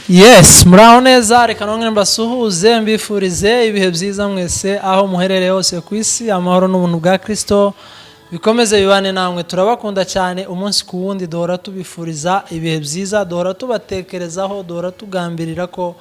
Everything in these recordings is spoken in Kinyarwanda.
Yes, muraho neza. Reka nongere mbasuhuze, mbifurize ibihe byiza mwese aho muherereye hose ku isi. Amahoro n'ubuntu bwa Kristo bikomeze bibane namwe. Turabakunda cyane, umunsi ku wundi duhora tubifuriza ibihe byiza, duhora tubatekerezaho, duhora tugambirira ko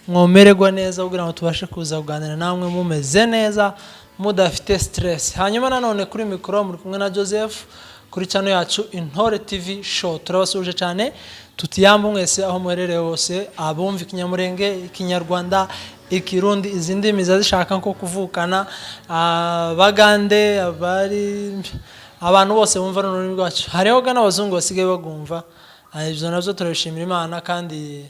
mwomererwa neza kugira ngo tubashe kuza kuganira namwe mumeze neza, mudafite stress. Hanyuma nanone kuri mikoro muri kumwe na Joseph kuri channel yacu Intore TV Show. Turabasuhuje cyane, tutiyambu mwese aho muherereye hose, abumva Ikinyamurenge, Ikinyarwanda, Ikirundi, izi ndimi ziba zishaka nko kuvukana, Abagande, abari abantu bose bumva n'ururimi rwacu. Hariho ga n'abazungu basigaye bagumva. Ibyo nabyo turabishimira Imana kandi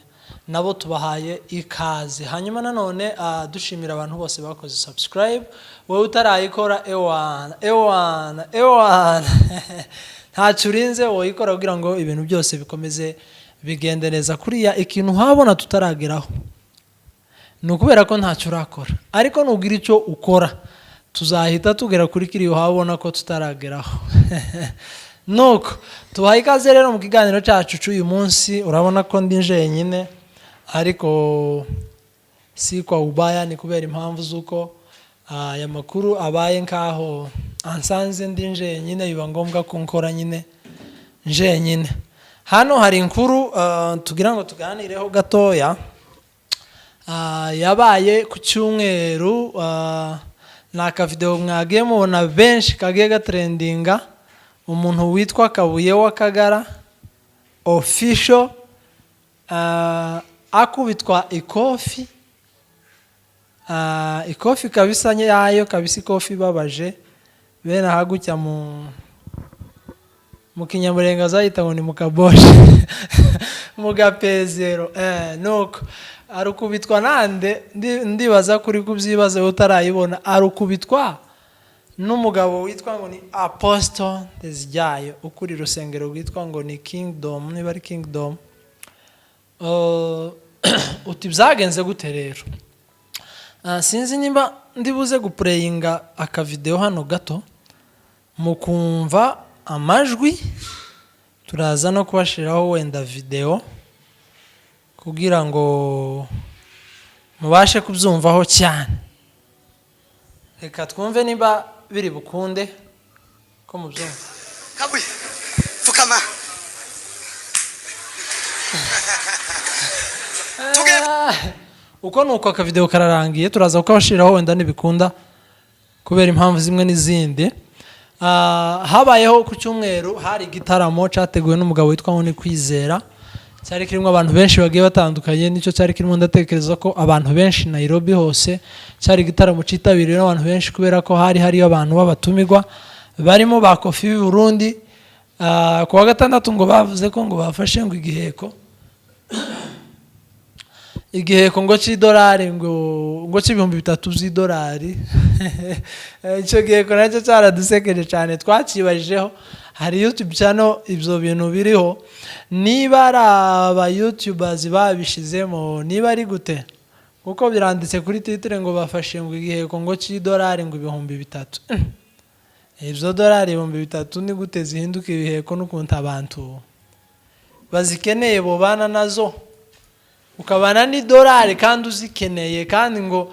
nabo tubahaye ikaze. Hanyuma nanone dushimira abantu bose bakoze subscribe. Wowe utarayikora, ewana ewana ewana, ntacyo urinze, woyikora kugira ngo ibintu byose bikomeze bigende neza. Kuriya ikintu uhabona tutarageraho ni ukubera ko ntacyo urakora, ariko nugira icyo ukora tuzahita tugera kuri kiriya uhabona ko tutarageraho. Nuko tubahaye ikaze rero mu kiganiro cyacu cy'uyu munsi. Urabona ko ndi jenyine, ariko si kwa ubaya, ni kubera impamvu z'uko aya makuru abaye nkaho ansanze ndi jenyine, biba ngombwa ko nkora nyine jenyine. Hano hari inkuru tugira ngo tuganireho gatoya. Yabaye ku cyumweru. Ni akavidewo mwagiye mubona benshi kagiye gatrendinga, umuntu witwa Kabuye w'Akagara Official akubitwa ikofi. Ikofi kabisa nyayo kabisa, ikofi ibabaje bene aha gutya, mu Kinyamurenge azahita ngo ni mu kaboshe, mu gapezero. Nuko arukubitwa nande? Ndibaza kuri kubyibaza wowe utarayibona. Arukubitwa n'umugabo witwa ngo ni Apostle Nteziryayo, ukuriye urusengero rwitwa ngo ni Kingdom, niba ari Kingdom. Uti byagenze gute rero? Sinzi nimba ndibuze guplayinga akavidewo hano gato mukumva amajwi, turaza no kubashiraho wenda videwo kugira ngo mubashe kubyumvaho cyane. Reka twumve niba biri bukunde ko mubyumva. Kabuye, pfukama. Uko ni uko akavidewo kararangiye, turaza kukabashiriraho wenda ntibikunda kubera impamvu zimwe n'izindi. Habayeho ku cyumweru, hari igitaramo cyateguwe n'umugabo witwa Nkoni Kwizera, cyari kirimo abantu benshi bagiye batandukanye. Nicyo cyari kirimo, ndatekereza ko abantu benshi Nairobi hose, cyari igitaramo cyitabiriwe n'abantu benshi kubera ko hari hariyo abantu b'abatumirwa barimo ba Kofi b'i Burundi. Ku wa gatandatu ngo bavuze ko ngo bafashe ngo igiheko ngo cy'idolari, ngo cy'ibihumbi 3 by'idolari. Icyo giheko nacyo cyaradusekeje cyane, twakibajijeho. Hari YouTube channel ibyo bintu biriho, niba ari aba youtubers babishizemo, niba ari gute, kuko biranditse kuri titre ngo bafashe ngo igiheko ngo cy'idolari ngo 3000. Ibyo dolari 3000 ni gute zihinduka ibiheko, n'ukuntu abantu bazikeneye bobana nazo, ukabana n'idolari kandi uzikeneye, kandi ngo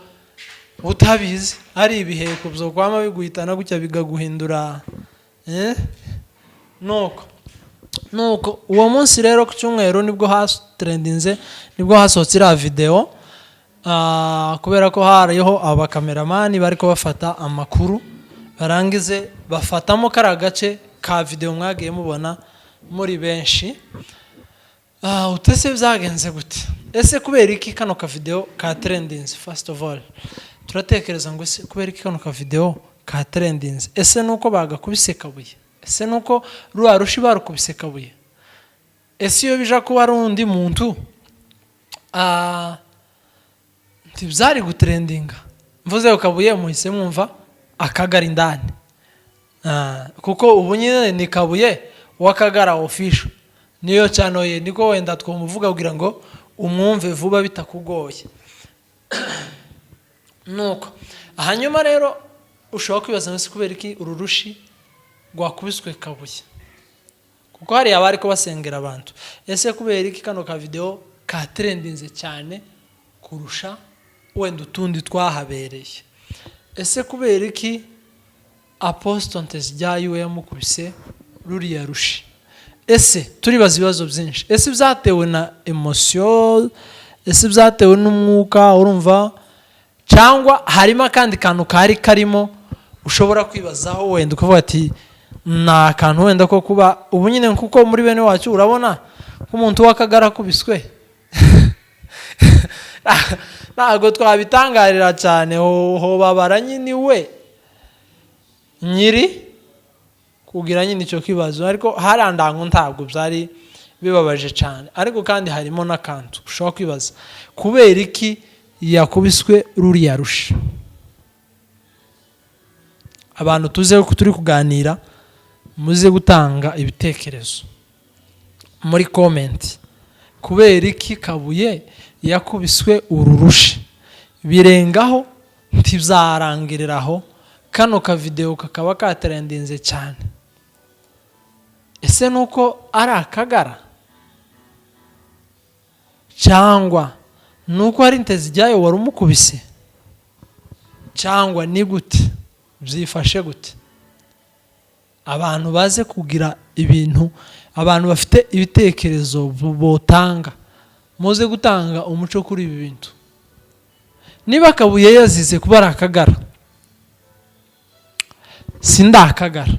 utabizi ari ibiheko byokwama biguhitana gutya bikaguhindura, eh? Nuko uwo munsi rero ku cyumweru nibwo hatrendinze, nibwo hasohotse iriya videwo. Kubera ko hariho abakameramani bari bafata amakuru, barangize bafatamo kariya gace ka videwo mwagiye mubona muri benshi. Utese byagenze gute? Ese kubera iki kano ka videwo ka trendinze? First of all turatekereza ngo ese kubera iki kano ka videwo ka trendinze? Ese nuko bagakubise Kabuye? Ese nuko ruriya rushi barukubise Kabuye? Ese iyo bija kuba ari undi muntu, ntibyari gutrendinga? Mvuze ku Kabuye muhise mwumva Akagara indani. Kuko ubu nyine ni Kabuye w'Akagara Official, niyo channel ye, niko wenda twamuvuga kugira ngo umwumve vuba bitakugoye. Nuko hanyuma rero ushobora kwibaza ngo ese kubera iki uru rushi rwakubiswe Kabuye, kuko hariya bari ko basengera abantu? Ese kubera iki kano ka videwo Katrendinze cyane kurusha wenda utundi twahabereye. Ese kubera iki Apostle Nteziryayo we yamukubise ruriya rushi? Ese turibaza ibibazo byinshi. Ese byatewe na émotion? Ese byatewe n'umwuka, urumva, cyangwa harimo akandi kantu kari karimo ushobora kwibazaho, wenda ukavuga ati ni akantu wenda ko kuba ubu nyine, kuko muri bene wacu urabona nk'umuntu w'akagara akubiswe ntabwo twabitangarira cyane. Hobabara nyine we nyiri kugira nyine icyo kibazo, ariko hariya ndango ntabwo byari bibabaje cyane. Ariko kandi harimo n'akantu ushobora kwibaza: kubera iki yakubiswe ruriya rushi? Abantu tuze ko turi kuganira, muze gutanga ibitekerezo muri comment. Kubera iki Kabuye yakubiswe uru rushi? Birengaho, ntibzarangirira aho. Kano kavidewo kakaba katrendinze cyane. Ese nuko ari akagara, cyangwa nuko hari Nteziryayo wari umukubise, cyangwa ni gute byifashe gute? Abantu baze kugira ibintu, abantu bafite ibitekerezo botanga, muze gutanga umuco kuri ibi bintu. Niba Kabuye yazize kuba ari akagara, sindakagara,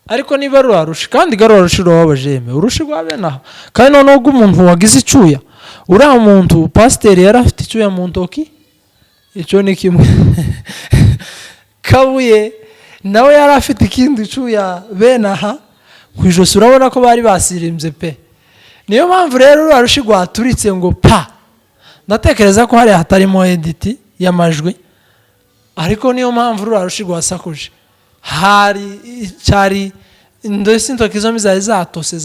ariko niba rurarusha, kandi rurarusha rurababaje, yeme urushi rwa bene aha, kandi noneho umuntu wagize icyuya, uriya muntu pasiteri yari afite icyuya mu ntoki, icyo ni kimwe. Kabuye nawe yari afite ikindi cyuya bene aha ku ijosi, urabona ko bari basirimbye pe. Niyo mpamvu rero ruriya rushi rwaturitse ngo pa. Ndatekereza ko hariya hatarimo edit y'amajwi, ariko niyo mpamvu ruriya rushi rwasakuje. Hari cyari ndetse intoki zombi zari zatose,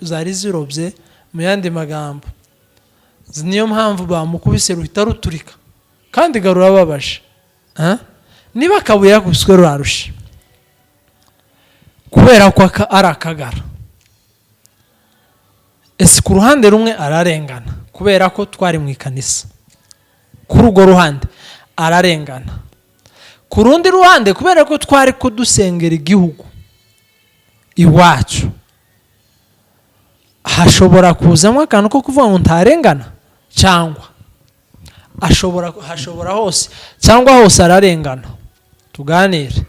zari zirobye mu yandi magambo. Niyo mpamvu bamukubise ruhita ruturika, kandi rurababaje. Niba Kabuye yakubiswe ruriya rushi kubera ko ari akagara, ese ku ruhande rumwe ararengana kubera ko twari mu ikanisa? Kuri urwo ruhande ararengana. Ku rundi ruhande, kubera ko twari kudusengera igihugu iwacu, hashobora kuzamo akantu ko kuvuga ngo ntarengana, cyangwa ashobora, hashobora hose, cyangwa hose ararengana. Tuganire,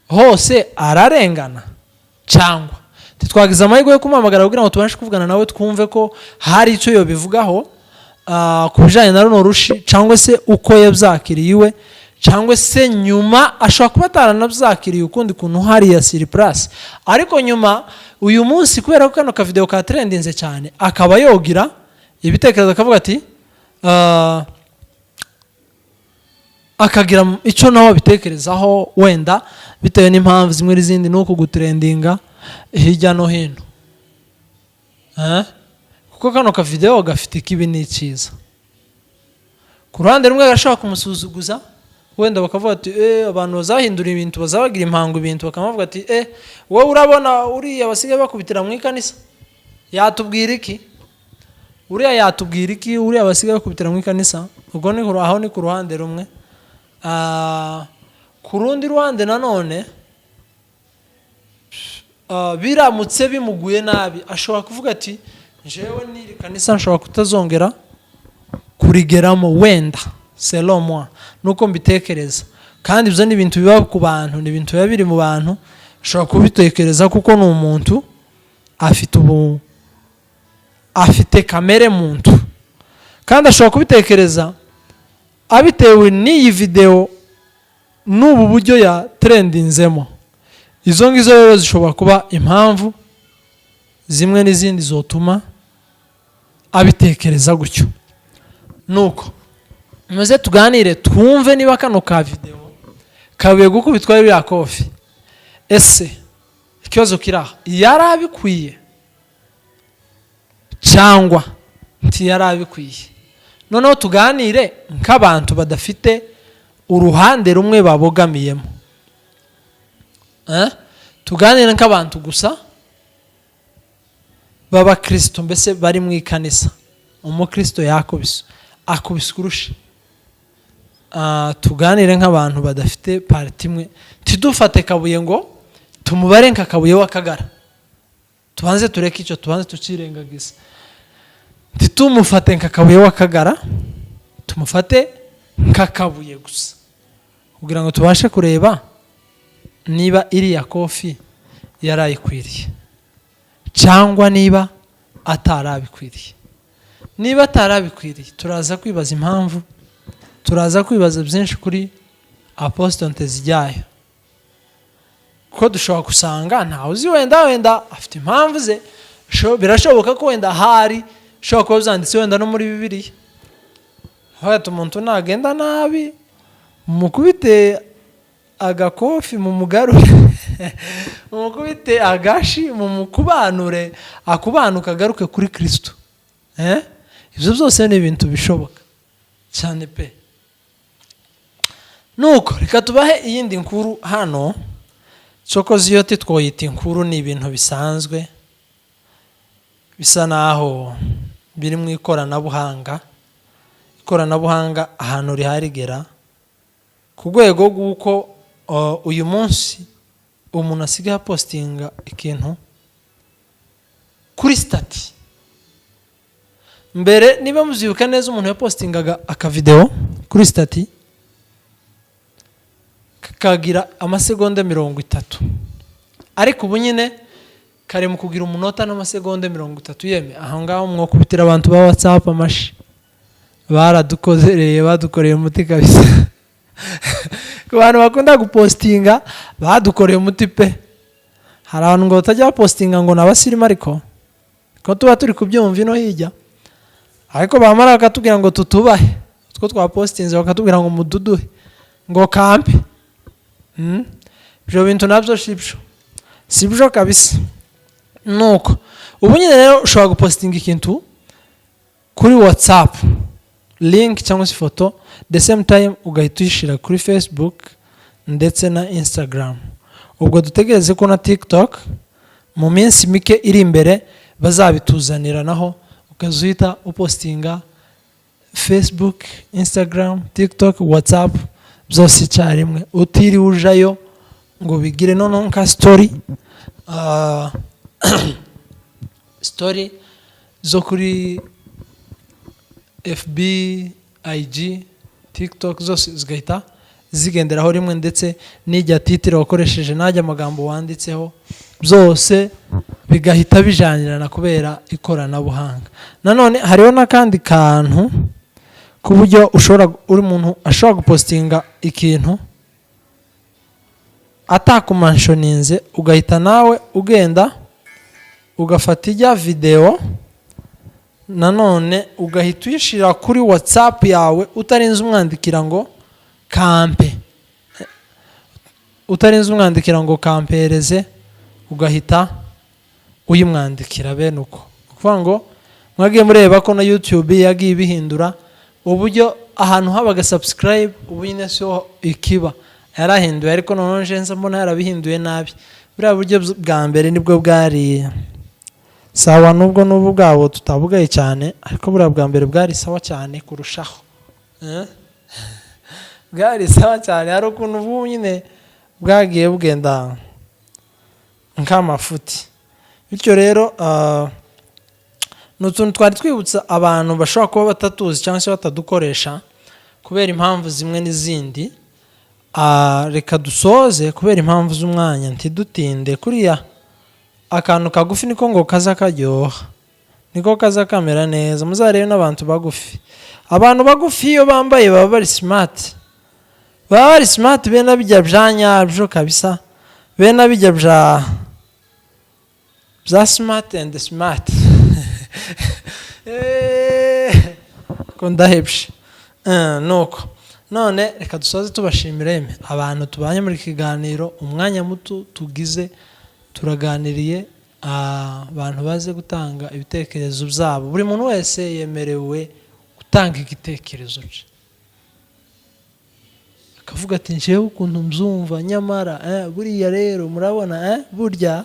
hose ararengana cyangwa ntitwagize amahirwe yo kumuhamagara kugira ngo tubashe kuvugana nawe, twumve ko hari icyo yobivugaho ku bijyanye na runo rushi, cyangwa se uko yabyakiriye iwe, cyangwa se nyuma ashobora kuba ataranabyakiriye ukundi kuntu hariya sur place, ariko nyuma uyu munsi, kubera ko kano kavidewo katrendinze cyane, akaba yogira ibitekerezo, akavuga ati akagira icyo nawe abitekerezaho, wenda bitewe n'impamvu zimwe n'izindi, ni uku gutrendinga hirya no hino. Eh? Kuko kano kavidewo gafite ikibi n'icyiza. Ku ruhande rumwe gashobora kumusuzuguza, wenda bakavuga ati abantu bazahindura ibintu, bazabagira impango ibintu, bakamuvuga ati: "Wowe urabona uriya basigaye bakubitira mu ikanisa yatubwira iki? Uriya yatubwira iki? Uriya basigaye bakubitira mu ikanisa?" Ubwo ni aho ni ku ruhande rumwe. Ku rundi ruhande nanone, biramutse bimuguye nabi, ashobora kuvuga ati: "Njyewe n'iri kanisa nshobora kutazongera kurigeramo." Wenda selon moi, nuko mbitekereza, kandi ibyo ni ibintu biba ku bantu, ni ibintu biba biri mu bantu, ashobora kubitekereza kuko ni umuntu, afite ubu, afite kamere muntu, kandi ashobora kubitekereza abitewe n'iyi videwo n'ubu buryo ya trendinzemo. Izo ngizo rero zishobora kuba impamvu zimwe n'izindi zotuma abitekereza gutyo. Nuko muze tuganire, twumve niba kano ka videwo Kabuye gukubitwa ririya kofi, ese ikibazo kiri aha, yari abikwiye cyangwa ntiyari abikwiye? Noneho tuganire nk'abantu badafite uruhande rumwe babogamiyemo. Eh? Tuganire nk'abantu gusa b'abakristo, mbese bari mu ikanisa. Umukristo yakubiswe, akubiswe urushi. Tuganire nk'abantu badafite party imwe, ntidufate Kabuye ngo tumubare nka Kabuye w'Akagara. Tubanze tureke icyo, tubanze tukirengagiza, ntitumufate nka Kabuye w'Akagara, tumufate nk'Akabuye gusa, kugira ngo tubashe kureba niba iriya kofi yarayikwiriye cyangwa niba atarabikwiriye. Niba atarabikwiriye, turaza kwibaza impamvu, turaza kwibaza byinshi kuri Apostle Nteziryayo, kuko dushobora gusanga ntawe uzi, wenda afite impamvu ze. Birashoboka ko wenda hari bishobora kuba byanditse wenda no muri Bibiliya, aho umuntu nagenda nabi mukubite agakofi, mumugarure, mumukubite agashi, mumukubanure, akubanuka agaruke kuri Kirisito. Ibyo byose ni ibintu bishoboka cyane pe. Nuko reka tubahe iyindi nkuru hano. Cokoze iyo titwoyita inkuru, ni ibintu bisanzwe bisa naho biri mu ikoranabuhanga. Ikoranabuhanga ahantu riharigera ku rwego rw'uko uyu munsi umuntu asigaye apostinga ikintu kuri status. Mbere, niba mubyibuka neza, umuntu yapostingaga akavidewo kuri status kakagira amasegonda 30, ariko ubu nyine kari mu kugira umunota n'amasegonda 30. Yeme, aho ngaho mwokubitira abantu ba WhatsApp amashi, baradukozereye, badukoreye umuti kabisa. Ku bantu bakunda gupostinga, badukoreye umuti pe. Hari abantu ngo batajya bapostinga ngo ni abasirimu, ariko ko tuba turi kubyumva ino hirya, ariko bamara bakatubwira ngo tutubahe utwo twapostinze, bakatubwira ngo mududuhe ngo kampe. Ibyo bintu nabyo sibyo, sibyo kabisa. Nuko ubu nyine rero ushobora gupostinga ikintu kuri WhatsApp, link cyangwa se ifoto, the same time ugahita uyishyira kuri Facebook ndetse na Instagram. Ubwo dutegereze ko na TikTok mu minsi mike iri imbere bazabituzanira, naho ukaza uhita upostinga Facebook, Instagram, TikTok, WhatsApp byose icyarimwe, utiriwe ujayo ngo bigire. Noneho nka story, story zo kuri FB, IG, TikTok zose zigahita zigenderaho rimwe, ndetse n'ijya title wakoresheje n'ajya amagambo wanditseho, byose bigahita bijanirana kubera ikoranabuhanga. Nanone hariho n'akandi kantu ku buryo ushobora, uri muntu ashobora gupostinga ikintu atakumentioninze, ugahita nawe ugenda ugafata ijya videwo, nanone ugahita uyishyira kuri WhatsApp yawe, utarinze umwandikira ngo kampe, utarinze umwandikira ngo kampereze, ugahita uyimwandikira bene uko. Ni ukuvuga ngo mwagiye mureba ko na YouTube yagiye ibihindura uburyo ahantu habaga subscribe ubu nyine siho ikiba, yarahinduye. Ariko noneho nje nza mbona yarabihinduye nabi. Buriya buryo bwa mbere nibwo bwari sawa, nubwo n'ubu bwabo tutabugaye cyane, ariko buriya bwa mbere bwari sawa cyane kurushaho. Bwari sawa cyane. Hari ukuntu ubu nyine bwagiye bugenda nk'amafuti. Bityo rero ni utuntu twari twibutsa abantu bashobora kuba batatuzi cyangwa se batadukoresha kubera impamvu zimwe n'izindi. Reka dusoze kubera impamvu z'umwanya, ntidutinde. Kuriya akantu kagufi niko ngo kaza karyoha, niko kaza kamera neza. Muzarebe n'abantu bagufi, abantu bagufi iyo bambaye baba bari smart, baba bari smart, bene bijya bya nyabyo kabisa, bene bijya bya smart and smart. Ko ndahebye. Nuko none reka dusoze tubashimira yeme abantu tubanye muri iki kiganiro. Umwanya muto tugize turaganiriye, abantu baze gutanga ibitekerezo byabo. Buri muntu wese yemerewe gutanga igitekerezo cye, akavuga ati: "Njyewe ukuntu mbyumva nyamara, buriya rero murabona, burya."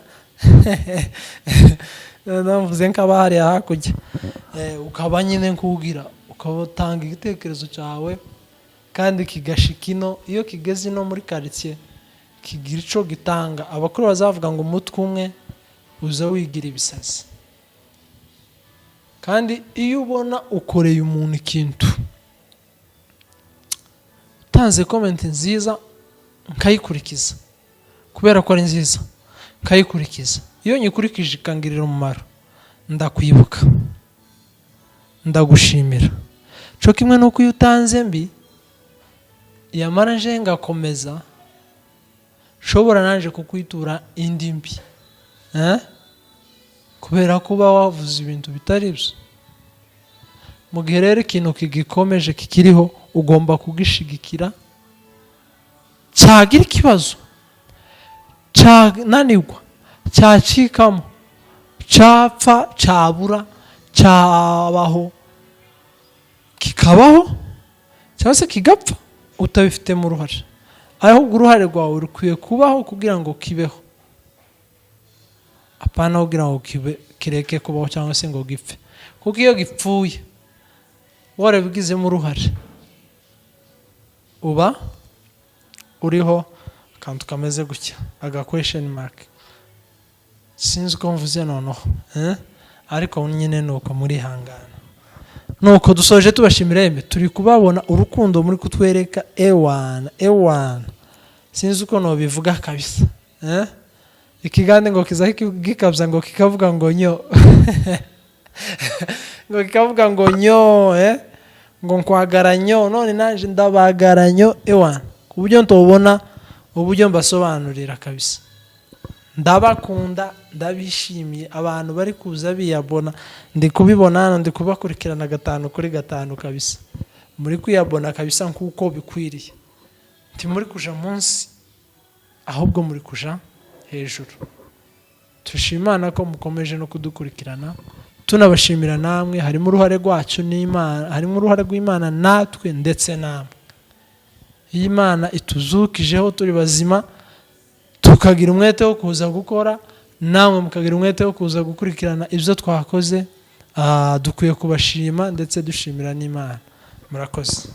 Navuze nk'abahariya hakurya. Ukaba nyine nk'ugira ukaba utanga igitekerezo cyawe kandi kigashika ino. Iyo kigeze ino muri karitsiye, kigira ico gitanga. Abakuru bazavuga ngo umutwe umwe uza wigira ibisazi. Kandi iyo ubona ukoreye umuntu ikintu, utanze comment nziza, nkayikurikiza kubera ko ari nziza, nkayikurikiza, iyo nyikurikije ikangirira umumaro, ndakwibuka, ndagushimira. Cyo kimwe n'uko iyo utanze mbi, yamara nje ngakomeza, nshobora naje kukwitura indi mbi. Eh? Kubera ko uba wavuze ibintu bitari byo. Mu gihe rero ikintu kigikomeje, kikiriho, ugomba kugishigikira. Cyagira ikibazo, cyananirwa, cyacikamo, cyapfa, cyabura, cyabaho, kikabaho cyangwa se kigapfa, utabifitemo uruhare. Ahubwo uruhare rwawe rukwiye kubaho kugira ngo kibeho, apana kugira ngo kibe, kireke kubaho cyangwa se ngo gipfe. Kuko iyo gipfuye warabigizemo uruhare, uba uriho akantu kameze gutya, aga question mark. Sinzi uko mvuze noneho, eh? Ariko nyine ni uko, murihangana. Nuko dusoje tubashimira. Yemwe, turi kubabona urukundo muri kutwereka. Ewana, ewana, sinzi uko nobivuga kabisa, eh? Ikigande ngo kiza gikabya, ngo kikavuga ngo nyo, ngo kikavuga ngo nyo, eh? Ngo nkwagara nyo. None naje ndabagara nyo. Ewana, ku buryo ntubona uburyo mbasobanurira kabisa. Ndabakunda, ndabishimiye. Abantu bari kuza biyabona, ndi kubibona hano, ndi kubakurikirana gatanu kuri gatanu kabisa. Muri kwiyabona kabisa nk'uko bikwiriye. Ntimuri kuja munsi, ahubwo muri kuja hejuru. Tushima Imana ko mukomeje no kudukurikirana. Tunabashimira namwe. Harimo uruhare rwacu n'Imana, harimo uruhare rw'Imana natwe ndetse namwe. Iyo Imana ituzukijeho turi bazima, tukagira umwete wo kuza gukora, namwe mukagira umwete wo kuza gukurikirana ibyo twakoze, dukwiye kubashima ndetse dushimira n'Imana. Murakoze.